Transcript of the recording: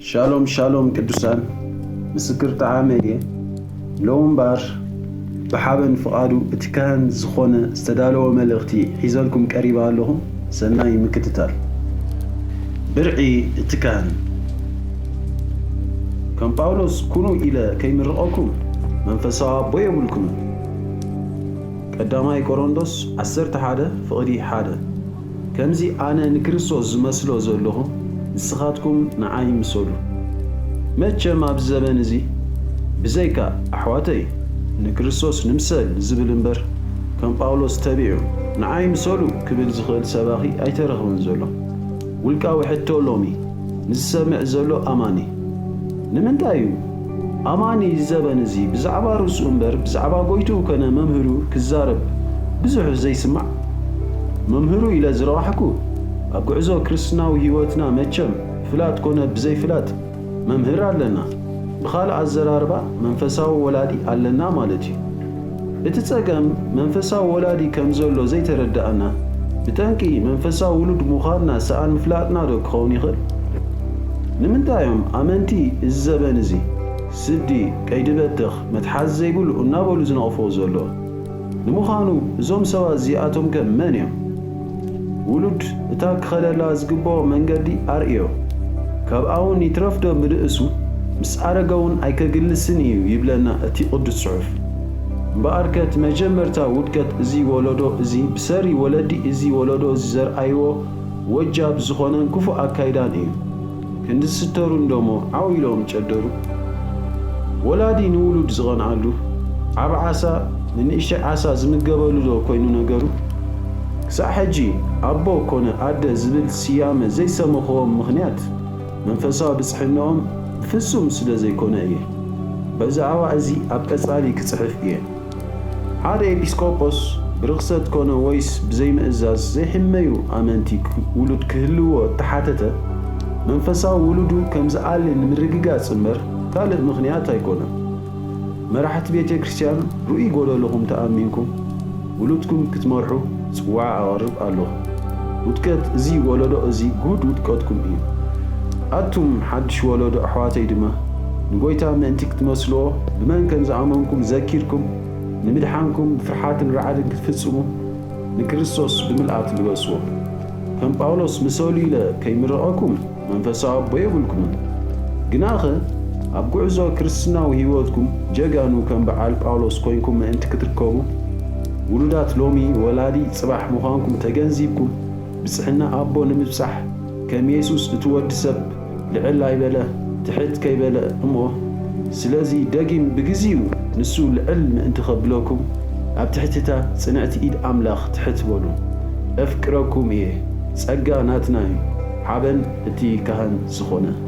ሻሎም ሻሎም ቅዱሳን፣ ምስክር ጠዓመ እየ። ሎምባር ብሓበን ፍቓዱ እቲ ካህን ዝኾነ ዝተዳለወ መልእኽቲ ሒዘልኩም ቀሪበ ኣለኹ። ሰናይ ምክትታል። ብርዒ እቲ ካህን። ከም ጳውሎስ ኩኑ ኢለ ከይምርቐኩም መንፈሳዊ ኣቦ የብልኩምን። ቀዳማይ ቆሮንቶስ ዓሰርተ ሓደ ፍቕዲ ሓደ። ከምዚ ኣነ ንክርስቶስ ዝመስሎ ዘለኹ፣ ንስኻትኩም ንዓይ ምሰሉ። መቸም ኣብዚ ዘበን እዚ ብዘይካ ኣሕዋተይ ንክርስቶስ ንምሰል ዝብል እምበር፣ ከም ጳውሎስ ተቢዑ ንዓይ ምሰሉ ክብል ዝኽእል ሰባኺ ኣይተረኽበን ዘሎ። ውልቃዊ ሕቶ ሎሚ ንዝሰምዕ ዘሎ ኣማኒ። ንምንታይ እዩ ኣማኒ እዚ ዘበን እዚ ብዛዕባ ርእሱ እምበር ብዛዕባ ጎይትኡ ኮነ መምህሩ ክዛረብ ብዙሕ ዘይስማዕ? መምህሩ ኢለ ዝረዋሕኩ ኣብ ጉዕዞ ክርስትናዊ ህይወትና መቸም ፍላጥ ኮነ ብዘይፍላጥ መምህር ኣለና። ብኻልእ ኣዘራርባ መንፈሳዊ ወላዲ ኣለና ማለት እዩ። እቲ ጸገም መንፈሳዊ ወላዲ ከም ዘሎ ዘይተረዳእና ብጠንቂ መንፈሳዊ ውሉድ ምዃንና ሰኣን ምፍላጥና ዶ ክኸውን ይኽእል? ንምንታይ እዮም ኣመንቲ እዚ ዘበን እዚ ስዲ፣ ቀይዲ በተኽ፣ መትሓዚ ዘይብሉ እናበሉ ዝነቕፍዎ ዘለዉ? ንምዃኑ እዞም ሰባት እዚኣቶም ከ መን እዮም? ውሉድ እታ ክኸደላ ዝግብኦ መንገዲ ኣርእዮ። ካብኣ እውን ይትረፍዶ ምድእሱ ምስ ኣረገ እውን ኣይከግልስን እዩ ይብለና እቲ ቅዱስ ጽሑፍ። እምበኣርከ እቲ መጀመርታ ውድቀት እዚ ወለዶ እዚ ብሰሪ ወለዲ እዚ ወለዶ እዚ ዘርኣይዎ ወጃብ ዝኾነን ክፉእ ኣካይዳን እዩ። ክንዲ ዝስተሩ እንደሞ ዓው ኢሎም ጨደሩ። ወላዲ ንውሉድ ዝቐንኣሉ ዓቢ ዓሳ ንንእሽተይ ዓሳ ዝምገበሉ ዶ ኮይኑ ነገሩ? ክሳዕ ሕጂ ኣቦ ኮነ ኣደ ዝብል ስያመ ዘይሰመኽዎም ምኽንያት መንፈሳዊ ብጽሕናኦም ብፍጹም ስለ ዘይኮነ እየ። ብዛዕባ እዚ ኣብ ቀጻሊ ክጽሕፍ እየ። ሓደ ኤጲስቆጶስ ብርኽሰት ኮነ ወይስ ብዘይምእዛዝ ዘይሕመዩ ኣመንቲ ውሉድ ክህልዎ እተሓተተ፣ መንፈሳዊ ውሉዱ ከም ዝኣሊ ንምርግጋጽ እምበር ካልእ ምኽንያት ኣይኮነን። መራሕቲ ቤተ ክርስቲያን ርኡይ ጎደሎኹም ተኣሚንኩም ውሉድኩም ክትመርሑ ጽዋዓ ኣቐርብ ኣለኹ። ውድቀት እዚ ወለዶ እዚ ጉድ ውድቀትኩም እዩ። ኣቱም ሓድሽ ወለዶ ኣሕዋተይ ድማ ንጎይታ ምእንቲ ክትመስልዎ ብመን ከም ዝኣመንኩም ዘኪርኩም ንምድሓንኩም ብፍርሓትን ራዕድን ክትፍጽሙ ንክርስቶስ ብምልኣት ልበስዎ። ከም ጳውሎስ ምሰሉ ኢለ ከይምረቐኩም መንፈሳዊ ኣቦ የብልኩምን። ግናኸ ኣብ ጉዕዞ ክርስትናዊ ህይወትኩም ጀጋኑ ከም በዓል ጳውሎስ ኮይንኩም ምእንቲ ክትርከቡ ውሉዳት ሎሚ ወላዲ ጽባሕ ምዃንኩም ተገንዚብኩም ብጽሕና ኣቦ ንምብጻሕ ከም የሱስ እቲ ወዲ ሰብ ልዕል ኣይበለ ትሕት ከይበለ እሞ ስለዚ ደጊም ብግዚኡ ንሱ ልዕል ምእንቲ ከብለኩም ኣብ ትሕትታ ጽንዕቲ ኢድ ኣምላኽ ትሕት በሉ። እፍቅረኩም እየ። ጸጋ ናትና እዩ። ሓበን እቲ ካህን ዝኾነ።